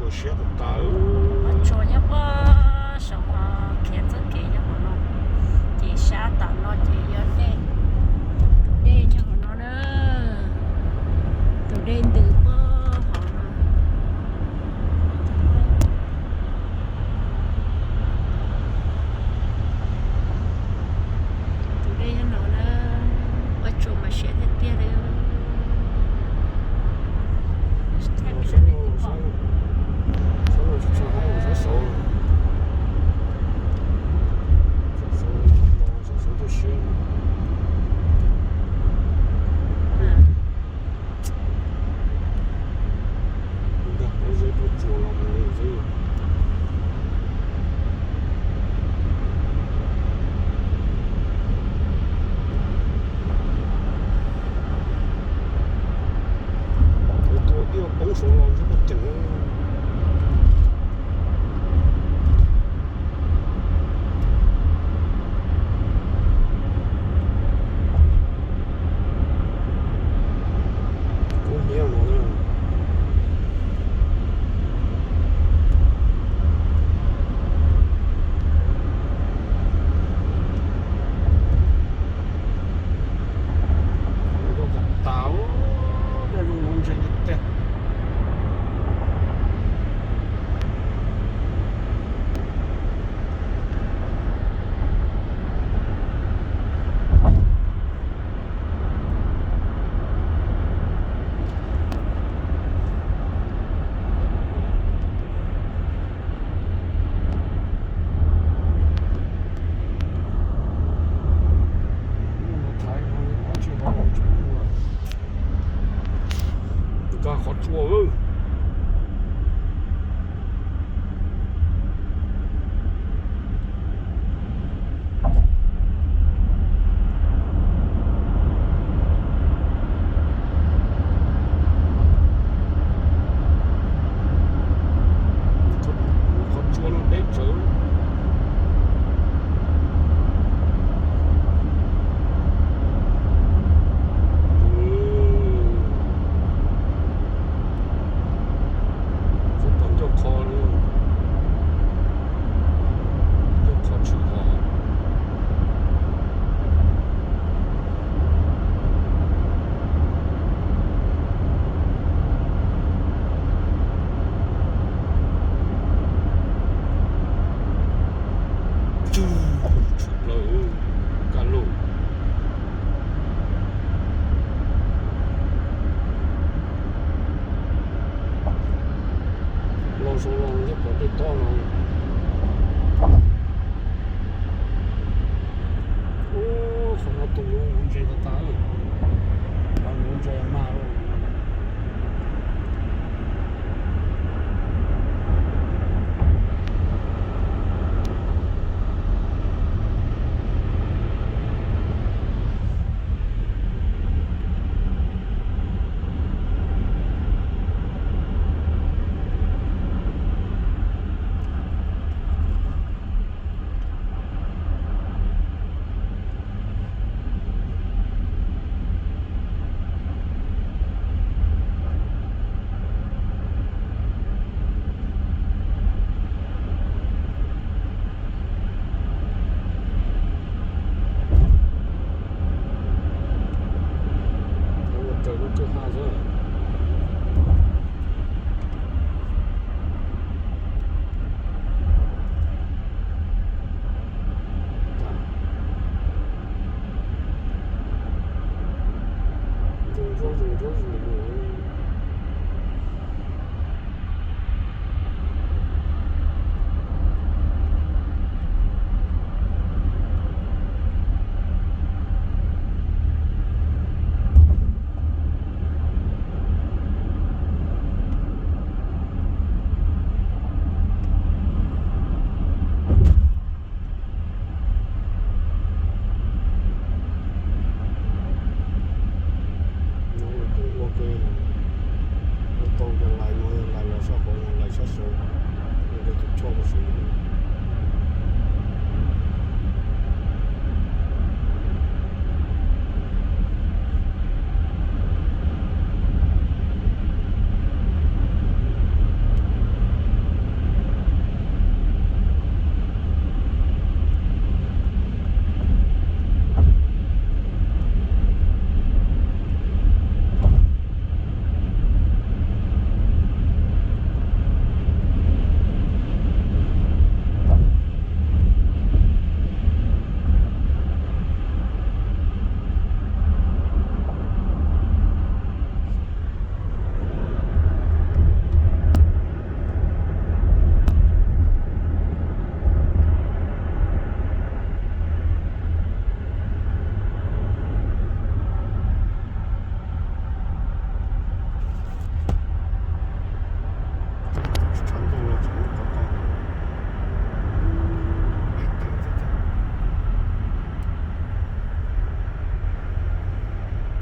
Siab tas tas. Pob tsuas nyob pob saum no, khiav txoj kev nyob hauv no, ces sab tom no ces yog dej, tus dej nyob hauv no na, tus dej ntws pob hauv no. Tus dej nyob no na, pob tsuas mas siab tiag tiag li. Tus tua ib poob saud los ntshe muaj ceem. Kub hnyiab no na. Ua tas tas, dej zoo ntse tiag tiag. Nkag qhov tsua. Qhov tsua no deb tsawv. Tab tom ncauj qho li, ncauj qho tshwm qhov. Tshwm plaws, kaj lug. Los saud los thiab pom tej tob no. Ub, qhov no tus lub ntse tas tas, qhov lub ntse mas. Ua raws lub kwj ha xwb. Zoo nraug zoo nraug zoo nraug. No kuj ua ke, ua tau cov lais no, lais los sab hauv, lais sab saud, ua tus choj ua saud.